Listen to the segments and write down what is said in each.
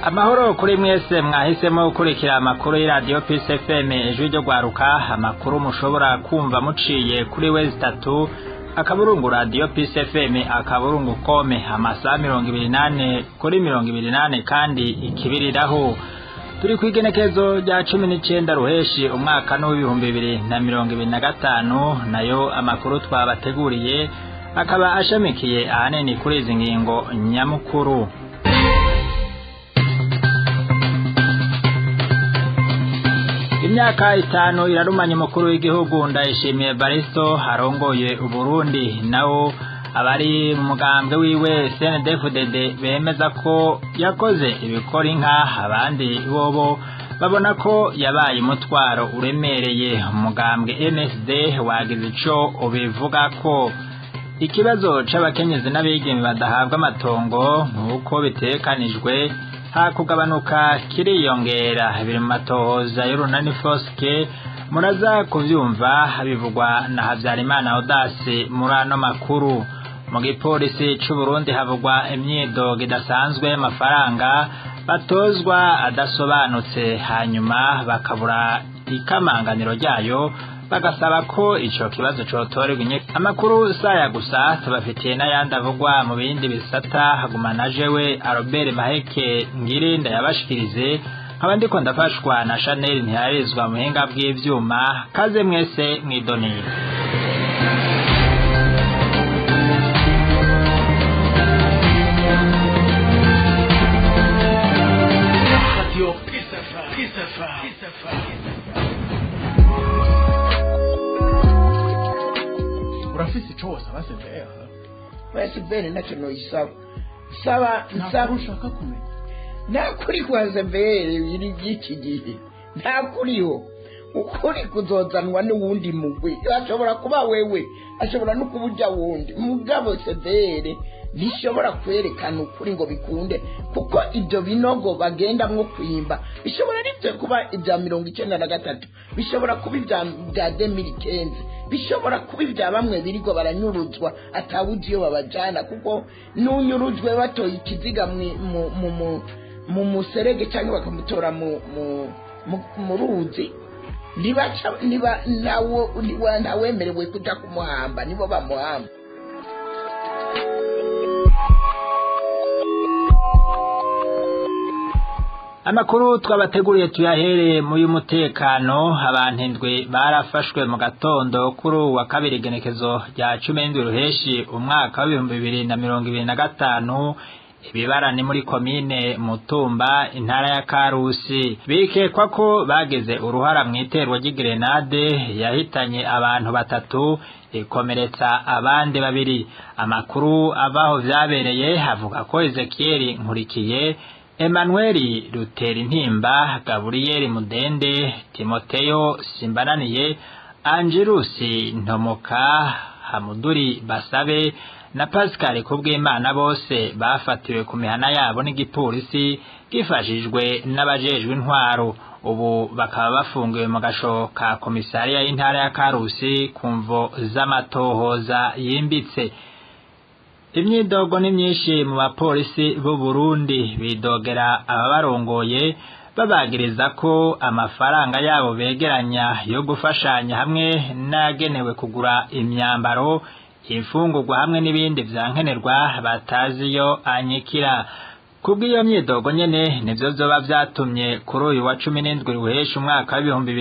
Amahoro kuri mwese mwahisemo gukurikira amakuru y'iradiyo Peace FM ijwi ryo gwaruka, amakuru mushobora kumva muciye kuri wezi tatu akaburungu radio Peace FM akaburungu kome, amasaha 24 kuri 24 kandi ikibiriraho. Turi kwigenekezo rya 19 ruheshi umwaka w'ibihumbi 2025, nayo amakuru twabateguriye akaba ashamikiye ahanini kuri izi ngingo nyamukuru. Imyaka 5 irarumanye umukuru w'igihugu Ndayishimiye Baristo arongoye Uburundi, nawo abari mu mugambwe wiwe CNDD-FDD bemeza ko yakoze ibikora inka, abandi bobo babona ko yabaye umutwaro uremereye. Umugambwe MSD wagize ico ubivuga ko ikibazo c'abakenyezi n'abigeme badahabwa amatongo nk'uko bitekanijwe hakugabanuka kiriyongera, biri mu matohoza y'urunani Foske, muraza kuvyumva bivugwa na Habyarimana Audace muri ano makuru. Mu gipolisi c'u Burundi havugwa imyidogo idasanzwe y'amafaranga batozwa adasobanutse, hanyuma bakabura ikamanganiro ryayo, bagasaba ko ico kibazo cotorerwa inyishu. Amakuru saya gusa tubafitiye n'ayandi avugwa mu bindi bisata. Hagumana jewe Albert Maheke ngirinda yabashikirize, nkaba ndiko ndafashwa na Chanel Ntiharizwa muhinga bw'ivyuma. Kaze mwese mwidonire. Radio Peace FM. Peace FM. Peace FM. Urafise ico wosaba CVR? Oya, ntacyo noyisaba saba nsaba. Ushaka kumenya? Nta kuri kwa severe iri by'iki gihe, nta kuriho. Ukuri kuzozanwa n'uwundi mugwi, ashobora kuba wewe, ashobora no kuba ujya wundi mugabo. Severe ntishobora kwerekana ukuri ngo bikunde, kuko ibyo binogo bagendamwo kwimba bishobora nibyo kuba ibya 93, bishobora kuba ibya bya 2015, bishobora kuba ibya bamwe birirwa baranyuruzwa atawuzi iyo babajana, kuko n'unyurujwe batoye ikiziga mu muserege cyangwa bakamutora mu ruzi, niba nawo ntawemerewe kuja kumuhamba, nibo bamuhamba. Amakuru twabateguriye tuyahereye mu y'umutekano. Abantu indwi barafashwe mu gatondo kuri uwa kabiri igenekezo rya 17 ruheshi umwaka w'ibihumbi 2025, ibibara ni muri komine Mutumba intara ya Karusi, bikekwa ko bagize uruhara mu iterwa ry'igrenade yahitanye abantu batatu ikomeretsa abandi babiri. Amakuru avaho vyabereye avuga ko Ezekiel Nkurikiye, Emmanuel Ruterintimba, Gabriel Mudende, Timoteo Simbananiye, Angelus Ntomoka, Hamuduri Basabe na Pascal Kubwimana bose bafatiwe ku mihana yabo n'igipolisi gifashijwe n'abajejwe intwaro. Ubu bakaba bafungiwe mu gasho ka komisariya y'intara ya Karusi ku mvo z'amatohoza yimbitse. Imyidogo ni myinshi mu bapolisi b'u Burundi, bidogera ababarongoye babagiriza ko amafaranga yabo begeranya yo gufashanya hamwe n'agenewe kugura imyambaro, imfungurwa hamwe n'ibindi vyankenerwa batazi iyo anyikira. Kubw'iyo myidogo nyene nivyo vyoba vyatumye kuri uyu wa 17 ruheshi umwaka w'ibihumbi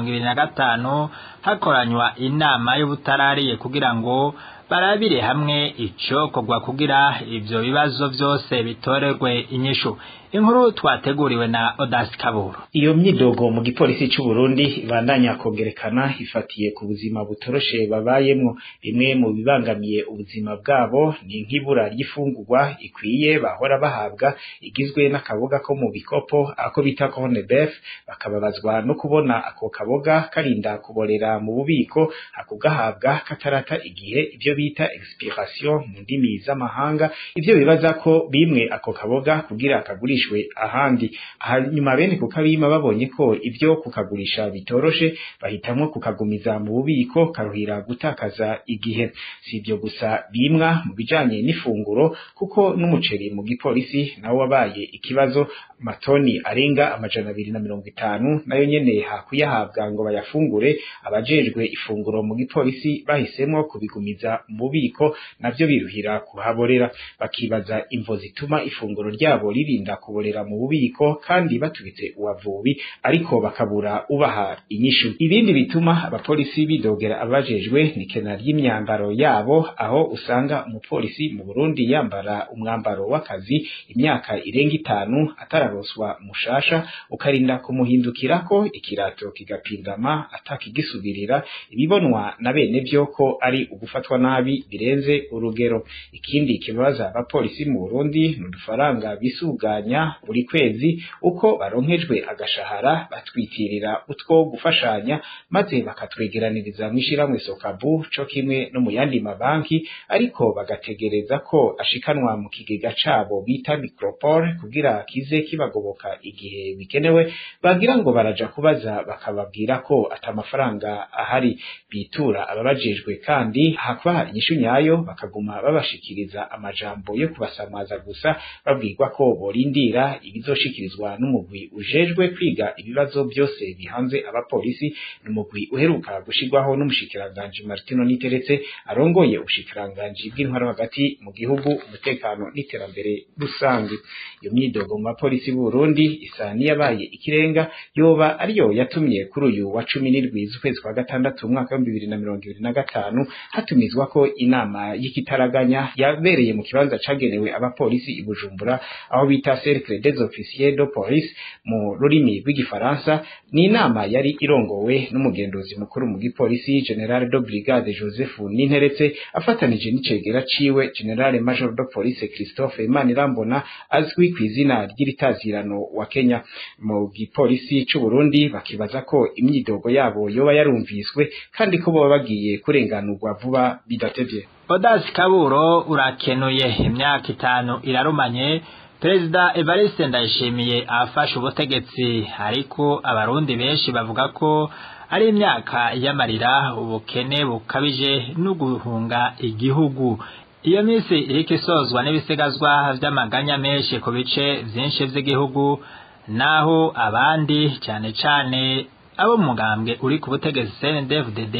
2025 hakoranywa inama y'ubutarariye kugira ngo barabire hamwe icokorwa kugira ivyo bibazo vyose bitorerwe inyishu. Inkuru twateguriwe na Odas Kaburu. Iyo myidogo mu gipolisi c'u Burundi ibandanya kongerekana ifatiye ku buzima butoroshe babayemwo. Bimwe mu bibangamiye ubuzima bwabo ni nk'ibura ry'ifungurwa ikwiye bahora bahabwa igizwe n'akaboga ko mu bikopo ako bita corne beef, bakababazwa no kubona ako kaboga karinda kuborera mu bubiko akugahabwa katarata igihe, ivyo bita expiration mu ndimi z'amahanga. Ivyo bibaza ko bimwe ako kaboga kugira kagurishwe kagurishwe ahandi. Hanyuma bene kukabima babonye ko ivyo kukagurisha bitoroshe, bahitamwo kukagumiza mu bubiko karuhira gutakaza igihe. Si ibyo gusa bimwa mu bijanye n'ifunguro, kuko n'umuceri mu gipolisi nawo wabaye ikibazo. Amatoni arenga 250 nayo nyene hakuyahabwa ngo bayafungure, abajejwe ifunguro mu gipolisi bahisemwo kubigumiza mu bubiko, navyo biruhira kuhaborera. Bakibaza imvo zituma ifunguro ryabo ririnda kuborera mu bubiko kandi batubitse uwavubi, ariko bakabura ubaha inyishu. Ibindi bituma abapolisi bidogera abajejwe ni kena ry'imyambaro yabo, aho usanga umupolisi mu Burundi yambara umwambaro w'akazi imyaka irenga 5 atararoswa mushasha, ukarinda kumuhindukirako ikirato kigapindama atakigisubirira, ibibonwa na bene vyo ko ari ugufatwa nabi birenze urugero. Ikindi kibaza abapolisi mu Burundi n'udufaranga bisuganya buri kwezi, uko baronkejwe agashahara batwitirira utwo gufashanya, maze bakatwegeraniriza mw'ishirahamwe Sokabu co kimwe no mu yandi mabanki, ariko bagategereza ko ashikanwa mu kigega cabo bita Micropole kugira kize kibagoboka igihe bikenewe. Bagira ngo baraja kubaza bakababwira ko atamafaranga ahari. Bitura ababajejwe kandi hakubaha inyishu nyayo, bakaguma babashikiriza amajambo yo kubasamaza gusa, babwirwa ko borindira ibizoshikirizwa n'umugwi ujejwe kwiga ibibazo byose bihanze abapolisi. N'umugwi uheruka gushirwaho n'umushikiranganji Martino Niteretse arongoye ubushikiranganji bw'intwaro hagati mu gihugu, umutekano n'iterambere rusange. Iyo myidogo mu bapolisi b'u Burundi isa niyabaye ikirenga, yoba ariyo yatumye kuri uyu wa 17 z'ukwezi kwa gatandatu umwaka wa 2025 hatumizwa ko inama y'ikitaraganya yabereye mu kibanza cagenewe abapolisi i Bujumbura, aho bita Cercle des Officiers de Police mu rurimi rw'igifaransa. Ni inama yari irongowe n'umugenduzi mukuru mu gipolisi General de Brigade Joseph Ninteretse afatanije n'icegera ciwe General Major de Police Christophe Manirambona azwi kw'izina ry'ibitazirano wa Kenya. Mu gipolisi c'u Burundi bakibaza ko imyidogo yabo yoba yarumviswe kandi ko boba bagiye kurenganurwa vuba bidatevye. Odas Kaburo urakenuye. Imyaka 5 irarumanye Perezida Evariste Ndayishimiye afashe ubutegetsi, ariko abarundi benshi bavuga ko ari imyaka y'amarira, ubukene bukabije no guhunga igihugu. Iyo minsi iriko isozwa n'ibisigazwa vy'amaganya menshi ku bice vyinshi vy'igihugu, naho abandi cane cane abo mugambwe uri ku butegetsi CNDD-FDD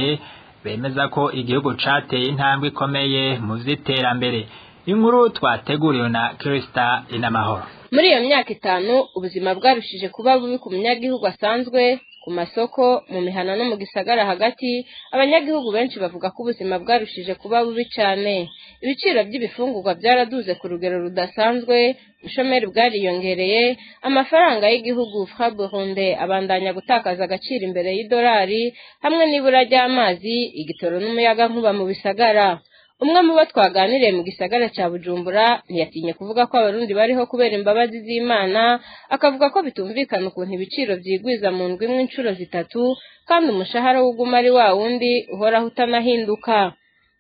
bemeza ko igihugu cateye intambwe ikomeye mu vy'iterambere. Inkuru twateguriwe na Krista Inamahoro. Muri iyo myaka 5 ubuzima bwarushije kuba bubi ku munyagihugu asanzwe, ku masoko, mu mihana no mu gisagara hagati. Abanyagihugu benshi bavuga ko ubuzima bwarushije kuba bubi cyane. Ibiciro by'ibifungurwa byaraduze ku rugero rudasanzwe, ubushomeri bwariyongereye, amafaranga y'igihugu franc Burundi abandanya gutakaza agaciro imbere y'idolari, hamwe n'ibura ry'amazi, igitoro n'umuyaga nkuba mu bisagara. Umwe mu bo twaganiriye mu gisagara ca Bujumbura ntiyatinye kuvuga ko abarundi bariho kubera imbabazi z'Imana, akavuga ko bitumvikana ukuntu ibiciro vyigwiza mu ndwi imwe incuro 3 kandi umushahara w'uguma ari wa wundi uhoraho utanahinduka.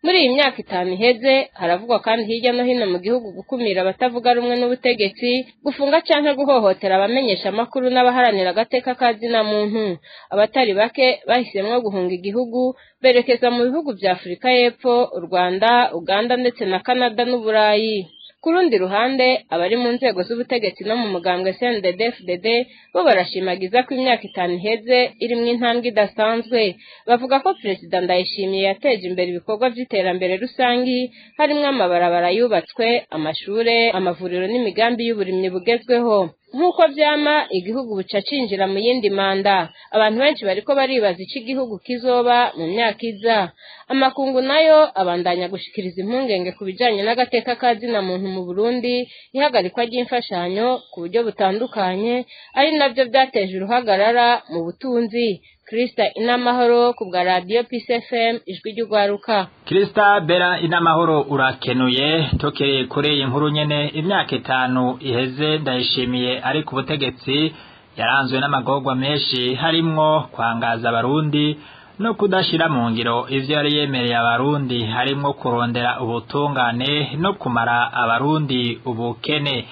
Muri iyi myaka 5 iheze haravugwa kandi hirya no hino mu gihugu gukumira abatavuga rumwe n'ubutegetsi, gufunga canke guhohotera abamenyesha amakuru n'abaharanira agateka ka zina muntu. Abatari bake bahisemwo guhunga igihugu berekeza mu bihugu vya Afurika y'Epfo, u Rwanda, Uganda ndetse na Canada n'Uburayi. Ku rundi ruhande, abari mu nzego z'ubutegetsi no mu mugambwe CNDD-FDD bo barashimagiza ko imyaka 5 iheze irimwo intambwe idasanzwe. Bavuga ko Perezida Ndayishimiye yateje imbere ibikorwa vy'iterambere rusangi, harimwo amabarabara yubatswe, amashure, amavuriro n'imigambi y'uburimyi bugezweho. Nk'uko vyama igihugu buca cinjira mu yindi manda, abantu benshi bariko baribaza ico igihugu kizoba mu myaka iza. Amakungu nayo abandanya gushikiriza impungenge ku bijanye n'agateka ka zina muntu mu Burundi, ihagarikwa ry'imfashanyo ku buryo butandukanye, ari navyo vyateje uruhagarara mu butunzi. Krista Inamahoro ku bwa Radio Peace FM, ijwi ry'ugwaruka. Krista Bera Inamahoro urakenuye. Tokeye kuri iyi nkuru nyene, imyaka 5 iheze Ndayishimiye ari ku butegetsi yaranzwe n'amagorwa menshi, harimwo kwangaza abarundi no kudashira mu ngiro ivyo yari yemereye abarundi, harimwo kurondera ubutungane no kumara abarundi ubukene.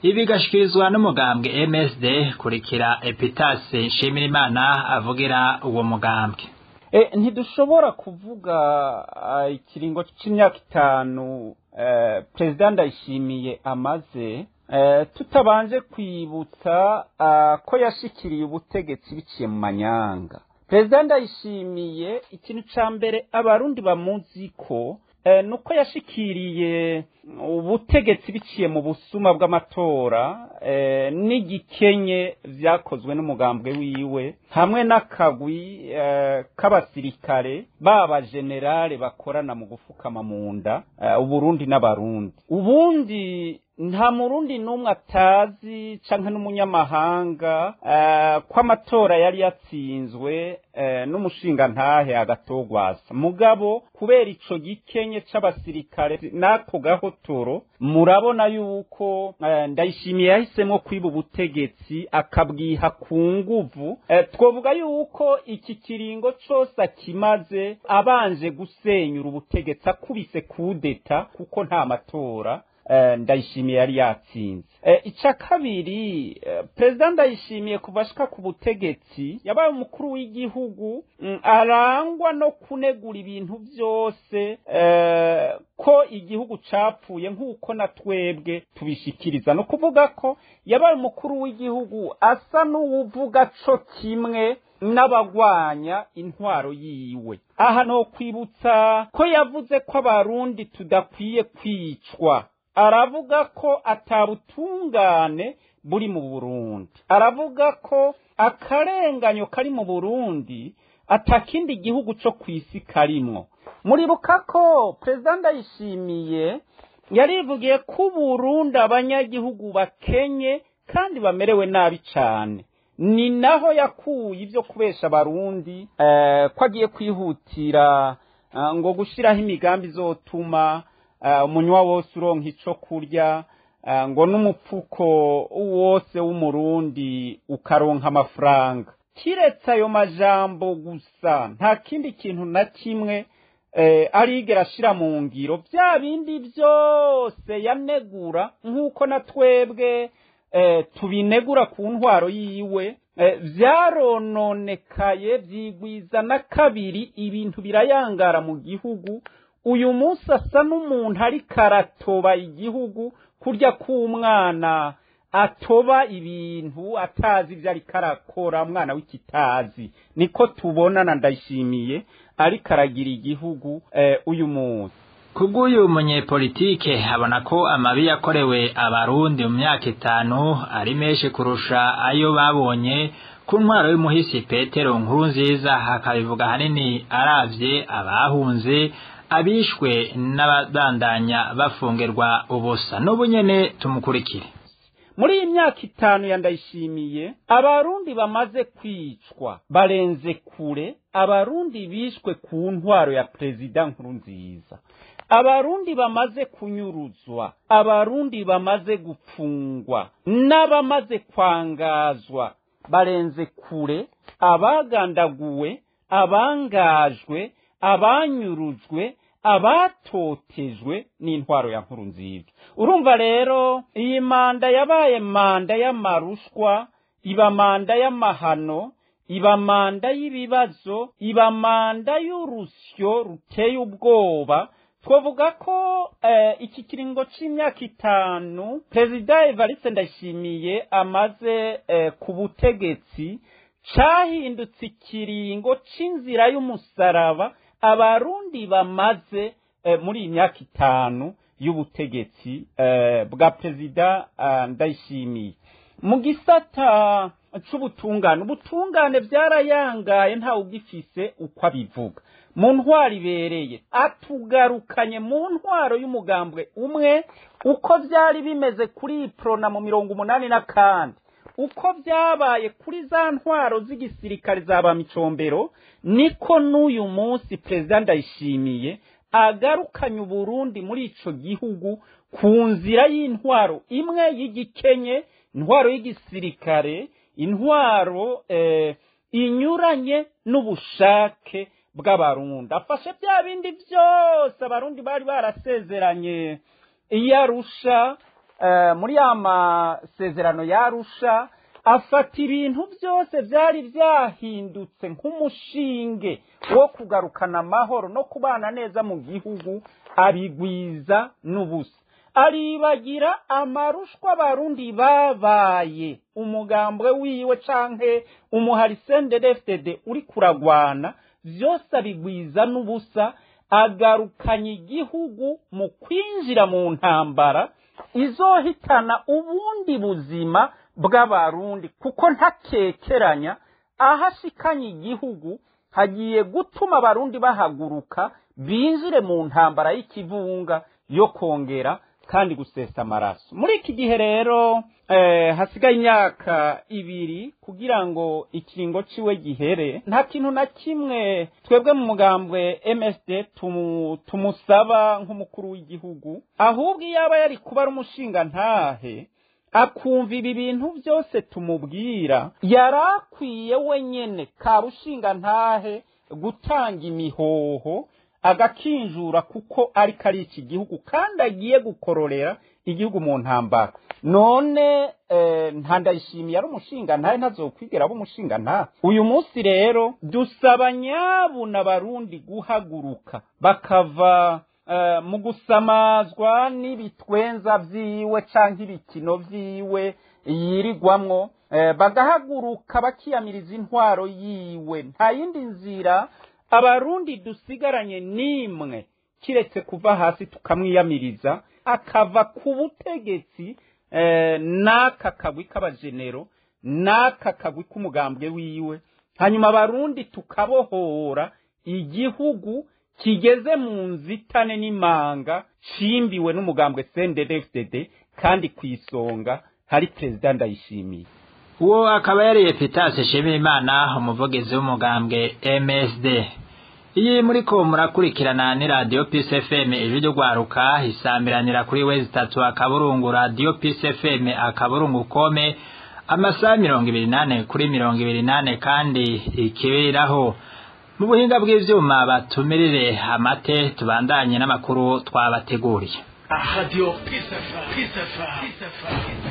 Ibi bigashikirizwa n'umugambwe MSD. Kurikira Epitase Nshimirimana avugira uwo mugambwe. Ntidushobora kuvuga ikiringo c'imyaka 5 Perezida Ndayishimiye amaze tutabanje kwibutsa ko yashikiriye ubutegetsi biciye mu manyanga. Perezida Ndayishimiye, ikintu ca mbere abarundi bamuzi ko nuko yashikiriye ubutegetsi biciye mu busuma bw'amatora n'igikenye vyakozwe n'umugambwe wiwe hamwe n'akagwi k'abasirikare baba generale bakorana mu gufukama mu nda Uburundi n'abarundi. Ubundi nta murundi n'umwe atazi canke n'umunyamahanga ko amatora yari yatsinzwe n'umushingantahe Agatogwasa, mugabo kubera ico gikenye c'abasirikare n'ako gahotoro, murabona yuko Ndayishimiye yahisemwo kwiba ubutegetsi akabwiha ku nguvu. Twovuga yuko iki kiringo cose akimaze abanje gusenyura ubutegetsi akubise kudeta, kuko nta matora Ndayishimiye yari yatsinze. Ica kabiri, Perezida Ndayishimiye kuva ashika ku butegetsi yabaye umukuru w'igihugu arangwa no kunegura ibintu byose ko igihugu capfuye, nk'uko na twebwe tubishikiriza. No kuvuga ko yabaye umukuru w'igihugu asa n'uwuvuga co kimwe n'abagwanya intwaro yiwe. Aha no kwibutsa ko yavuze ko abarundi tudakwiye kwicwa, aravuga ko atabutungane buri mu Burundi, aravuga ko akarenganyo kari mu Burundi atakindi gihugu co kwisi karimwo. Muribuka ko Perezida Ndayishimiye yarivugiye ko Burundi abanyagihugu bakenye kandi bamerewe nabi cane. Ni naho yakuye ivyo kubesha abarundi ko agiye kwihutira ngo gushiraho imigambi izotuma umunywa wose uronka ico kurya, ngo n'umupfuko wose w'umurundi ukaronka amafaranga. Kiretse ayo majambo gusa, nta kindi kintu na kimwe arigera ashira mu ngiro. Bya bindi byose yanegura, nk'uko na twebwe tubinegura ku ntwaro yiwe, vyarononekaye vyigwiza na kabiri, ibintu birayangara mu gihugu. Uyu munsi asa n'umuntu ariko aratoba igihugu kurya k'umwana atoba ibintu atazi ivyo ariko arakora, umwana w'ikitazi. Niko tubona na Ndayishimiye ariko aragira igihugu uyu munsi. Kubw'uyu munyepolitike, abona ko amabi yakorewe abarundi mu myaka 5 ari menshi kurusha ayo babonye ku ntwaro y'umuhisi Petero Nkurunziza, akabivuga ahanini aravye abahunze, abishwe n'abadandanya bafungirwa ubusa. N'ubu nyene tumukurikire. Muri iyi myaka 5 ya Ndayishimiye, abarundi bamaze kwicwa barenze kure abarundi bishwe ku ntwaro ya Perezida Nkurunziza. Abarundi bamaze kunyuruzwa, abarundi bamaze gupfungwa n'abamaze kwangazwa barenze kure abagandaguwe, abangajwe, abanyurujwe, abatotejwe n'intwaro ya Nkurunziza. Urumva rero iyi manda yabaye manda y'amarushwa, iba manda y'amahano, iba manda y'ibibazo, iba manda y'urusyo ruteye ubwoba. Twavuga ko iki kiringo c'imyaka 5 Perezida Evariste Ndayishimiye amaze ku butegetsi cahindutse ikiringo c'inzira y'umusaraba abarundi bamaze muri iyi myaka 5 y'ubutegetsi bwa Perezida Ndayishimiye. Mu gisata c'ubutungane, ubutungane vyarayangaye, ntawe ugifise uko abivuga. Mu ntwaro ibereye atugarukanye mu ntwaro y'umugambwe umwe, uko vyari bimeze kuri Iprona mu 84, uko vyabaye kuri za ntwaro z'igisirikare za ba Micombero, niko n'uyu munsi Perezida Ndayishimiye agarukanye Uburundi muri ico gihugu ku nzira y'intwaro imwe y'igikenye, intwaro y'igisirikare, intwaro inyuranye n'ubushake bw'abarundi. Afashe bya bindi byose abarundi bari barasezeranye iyo Arusha muri ya masezerano yarusha, afata ibintu byose byari byahindutse nk'umushinge wo kugarukana amahoro no kubana neza mu gihugu, abigwiza n'ubusa. Aribagira amarushwa Abarundi babaye umugambwe wiwe canke umuhari CNDD-FDD uri kuragwana, vyose abigwiza n'ubusa, agarukanye igihugu mu kwinjira mu ntambara izohitana ubundi buzima bw'Abarundi, kuko ntakekeranya aho ashikanye igihugu hagiye gutuma Abarundi bahaguruka binjire mu ntambara y'ikivunga yo kongera kandi gusesa amaraso. Muri iki gihe rero hasigaye imyaka 2 kugira ngo ikiringo ciwe gihere, nta kintu na kimwe twebwe mu mugambwe MSD tumusaba nk'umukuru w'igihugu, ahubwo iyaba yari kuba ari umushinga ntahe akumva ibi bintu byose tumubwira, yarakwiye wenyene kabushinga ntahe gutanga imihoho agakinjura, kuko ariko ari iki gihugu kandi agiye gukororera igihugu mu ntambara. None Ntandayishimiye ari umushinga ntahe, ntazokwigera aba umushinga ntahe. Uyu munsi rero dusaba nyabuna Abarundi guhaguruka bakava mu gusamazwa n'ibitwenza vyiwe canke ibikino vyiwe yirigwamwo, bagahaguruka bakiyamiriza intwaro yiwe. Nta yindi nzira Abarundi dusigaranye nimwe kiretse kuva hasi tukamwiyamiriza akava ku butegetsi, n'aka kagwi k'abajenero n'aka kagwi k'umugambwe wiwe, hanyuma Abarundi tukabohora igihugu kigeze mu nzitane n'imanga cimbiwe n'umugambwe CNDD-FDD, kandi kwisonga hari Perezida Ndayishimiye. Uwo akaba yari Epitase Shimirimana, umuvugizi w'umugambwe MSD. Iyi muriko murakurikirana ni Radio Peace FM ijwi ryo isamiranira kuri wezi 3 akaburungu Radio Peace FM akaburungu kome, amasaha 28 kuri 28 kandi ikibiriraho. Mu buhinga bw'ivyuma batumirire amate, tubandanye n'amakuru twabateguriye. Radio Peace FM, Peace FM, Peace FM.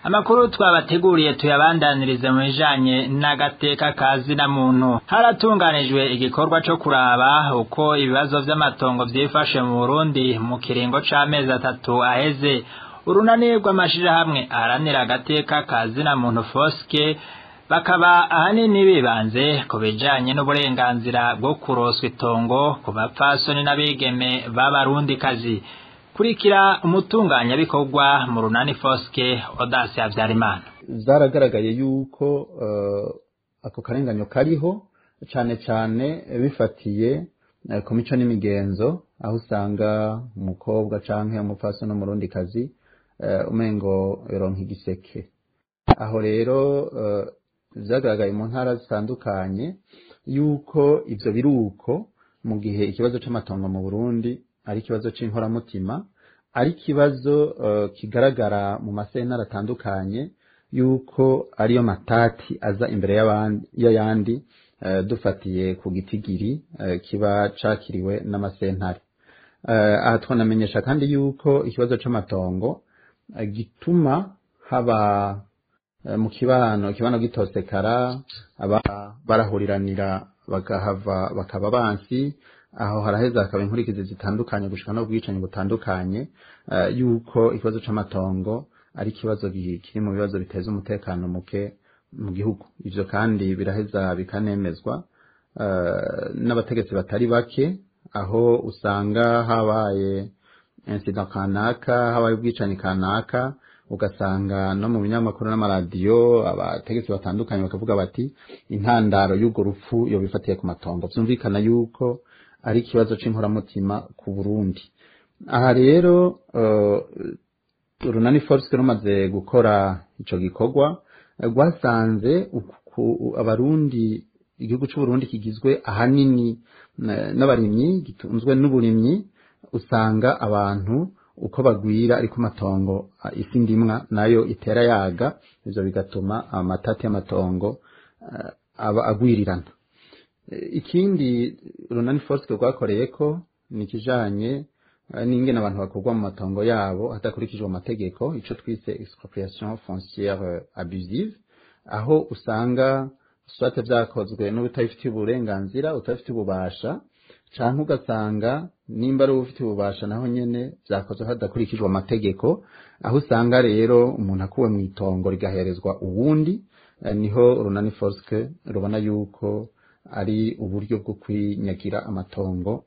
Amakuru twabateguriye tuyabandanirize mu bijanye n'agateka kazi na muntu. Haratunganijwe igikorwa co kuraba uko ibibazo vy'amatongo vyifashe mu Burundi mu kiringo c'amezi 3 aheze. Urunani rw'amashirahamwe aharanira agateka kazi na muntu Foske bakaba ahanini bibanze ku bijanye n'uburenganzira bwo kuroswa itongo ku bapfasoni n'abigeme b'abarundikazi. Kurikira umutunganya bikorwa mu runani Foske Odasi Habyarimana. Zaragaragaye yuko ako karenganyo kariho cane cane bifatiye ku mico n'imigenzo, aho usanga umukobwa canke umupfasoni n'umurundikazi umengo yoronka igiseke. Aho rero vyagaragaye mu ntara zitandukanye yuko ivyo biruko mu gihe ikibazo c'amatongo mu Burundi ari ikibazo c'inkoramutima, ari ikibazo kigaragara mu masentare atandukanye yuko ariyo matati aza imbere y'ayandi, dufatiye ku gitigiri kiba cakiriwe n'amasentare. Aha twanamenyesha kandi yuko ikibazo c'amatongo gituma haba mu kibano, ikibano gitosekara, aba barahuriranira bagahava bakaba bansi. Aho haraheza hakaba inkurikizi zitandukanye gushika no bwicanyi butandukanye, yuko ikibazo c'amatongo ari ikibazo kiri mu bibazo biteza umutekano muke mu gihugu. Ivyo kandi biraheza bikanemezwa n'abategetsi batari bake, aho usanga habaye incident kanaka, habaye ubwicanyi kanaka, ugasanga no mu binyamakuru n'amaradiyo abategetsi batandukanye bakavuga bati intandaro y'urwo rupfu yo bifatiye ku matongo. Vyumvikana yuko ari ikibazo c'inkoramutima ku Burundi. Aha rero Urunani Force rumaze gukora ico gikorwa, rwasanze Abarundi, igihugu c'u Burundi kigizwe ahanini n'abarimyi, gitunzwe n'uburimyi, usanga abantu uko bagwira ariko matongo isi ndimwa nayo itera yaga, ivyo bigatuma amatati y'amatongo aba agwirirana. Ikindi Urunani Force rwakoreyeko ni kijanye n'ingene abantu bakurwa mu matongo yabo hadakurikijwe amategeko, ico twise expropriation foncière abusive, aho usanga soit vyakozwe n'ubutabifitiye uburenganzira, utabifitiye ububasha, canke ugasanga nimba ari ubufitiye ububasha naho nyene vyakozwe hadakurikijwe amategeko, aho usanga rero umuntu akuwe mu itongo rigaherezwa uwundi. Niho Urunani Foske rubona yuko ari uburyo bwo kwinyagira amatongo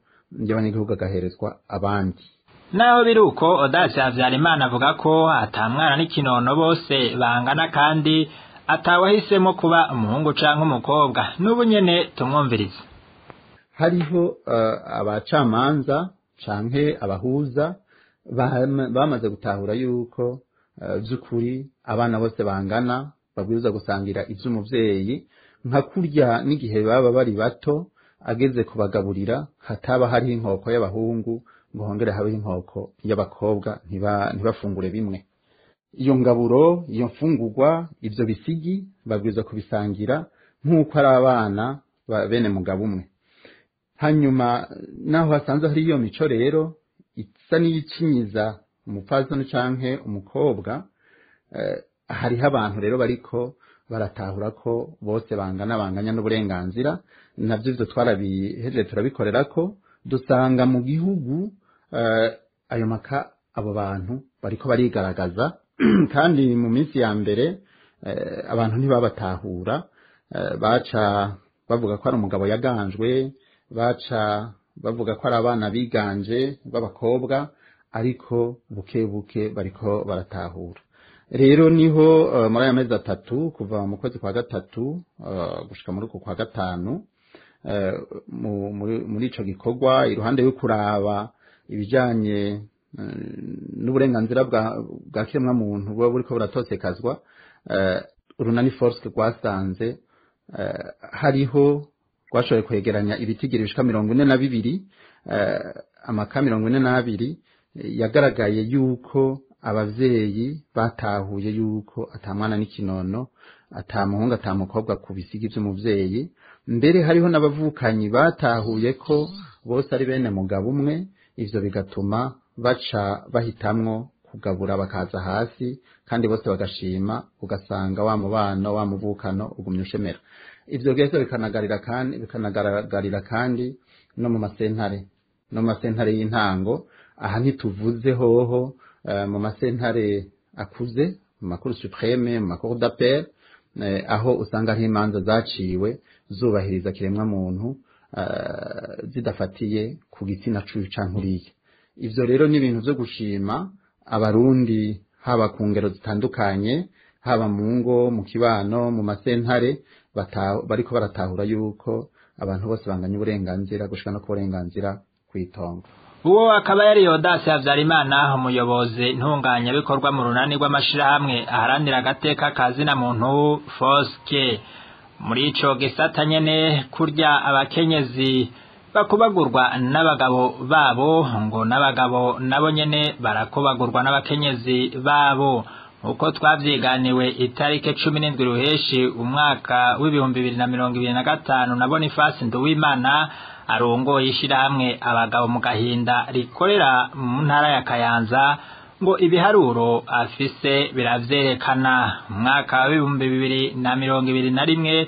y'abanyagihugu agaherezwa abandi. Naho biri uko, Odasi Habyarimana avuga ko ata mwana n'ikinono, bose bangana kandi atawahisemo kuba umuhungu canke umukobwa. N'ubu nyene tumwumvirize. Hariho abacamanza canke abahuza bamaze gutahura yuko vy'ukuri abana bose bangana, babwirizwa gusangira ivy'umuvyeyi, nka kurya n'igihe baba bari bato ageze kubagaburira hataba hariho inkoko y'abahungu ngo hongere habeho inkoko y'abakobwa, ntibafungure bimwe. Iyo ngaburo, iyo mfungurwa, ivyo bisigi babwirizwa kubisangira nk'uko ari abana bene mugabo umwe. Hanyuma naho hasanzwe hari iyo mico rero isa n'iyicinyiza umupfasoni canke umukobwa, hariho abantu rero bariko baratahura ko bose bangana, banganya n'uburenganzira. Navyo ivyo twarabihejeje turabikorera ko dusanga mu gihugu ayo maka abo bantu bariko barigaragaza, kandi mu minsi ya mbere abantu ntibabatahura, baca bavuga ko ari umugabo yaganjwe, baca bavuga ko ari abana biganje b'abakobwa, ariko buke buke bariko baratahura. Rero niho muri aya mezi 3 kuva mu kwezi kwa 3 gushika muri uku kwa 5, muri ico gikorwa, iruhande yo kuraba ibijanye n'uburenganzira bwa kiremwa muntu buba buriko buratosekazwa, Urunani Force rwasanze hariho rwashoboye kwegeranya ibitigiri bishika 42, amaka 42 yagaragaye yuko abavyeyi batahuye yuko atamwana n'ikinono, atamuhungu atamukobwa ku bisigi vy'umuvyeyi. Mbere hariho n'abavukanyi batahuye ko bose ari bene mugabo umwe, ivyo bigatuma baca bahitamwo kugabura bakaza hasi, kandi bose bagashima, ugasanga wa mubano wa muvukano ugumye ushemera. Ivyo byose bikanagaragarira kandi no mu masentare, no mu masentare y'intango. Aha ntituvuze hoho mu masentare akuze, mu makuru supreme, mu makuru d'appel, aho usanga hari imanza zaciwe zubahiriza kiremwa muntu, zidafatiye ku gitsina cuyu canke uriya. Ivyo rero ni ibintu vyo gushima abarundi, haba ku ngero zitandukanye, haba mu ngo, mu kibano, mu masentare, bariko baratahura yuko abantu bose banganya uburenganzira gushika no ku burenganzira kw'itongo. Uwo akaba yari Odasi Habyarimana, umuyobozi ntunganyabikorwa mu Runani rw'amashirahamwe aharanira agateka kazina muntu Foske. Muri ico gisata nyene, kurya abakenyezi bakubagurwa n'abagabo babo, ngo n'abagabo nabo nyene barakubagurwa n'abakenyezi babo, uko twavyiganiwe itarike 17 Ruheshi umwaka w'2025 na Boniface Nduwimana arongoye ishirahamwe Abagabo mu Gahinda rikorera mu ntara ya Kayanza, ngo ibiharuro afise biravyerekana. Umwaka w'2021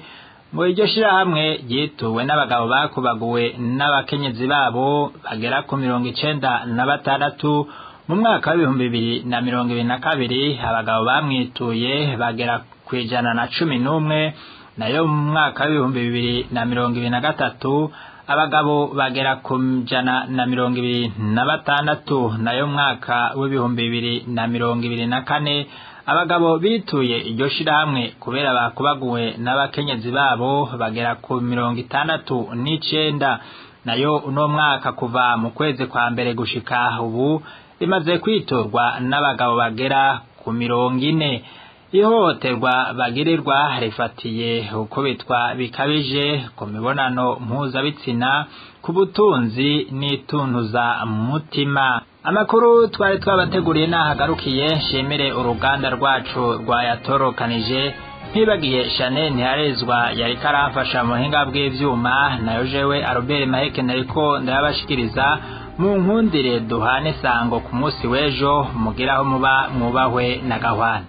ngo iryo shirahamwe ryituwe n'abagabo bakubaguwe n'abakenyezi babo bagera ku 96. Mu mwaka w'2022 abagabo bamwituye bagera ku 111, nayo mu mwaka w'2023 abagabo bagera ku 126, nayo mu mwaka w'2024 abagabo bituye iryo shirahamwe kubera bakubaguwe n'abakenyezi babo bagera ku 69, nayo uno mwaka kuva mu kwezi kwa mbere gushika ubu rimaze kwitorwa n'abagabo bagera ku 40. Ihohoterwa bagirirwa rifatiye ukubitwa bikabije, ku mibonano mpuzabitsina, ku butunzi n'ituntuza mutima. Amakuru twari twabateguriye nahagarukiye. Nshimire uruganda rwacu rwayatorokanije, ntibagiye Chanel Ntiharezwa yariko aramfasha mu buhinga bw'ivyuma, nayo jewe Albert Maheke nariko ndayabashikiriza. Mu nkundire duhane sango ku munsi w'ejo, mugiraho muba mwubahwe na gahwana.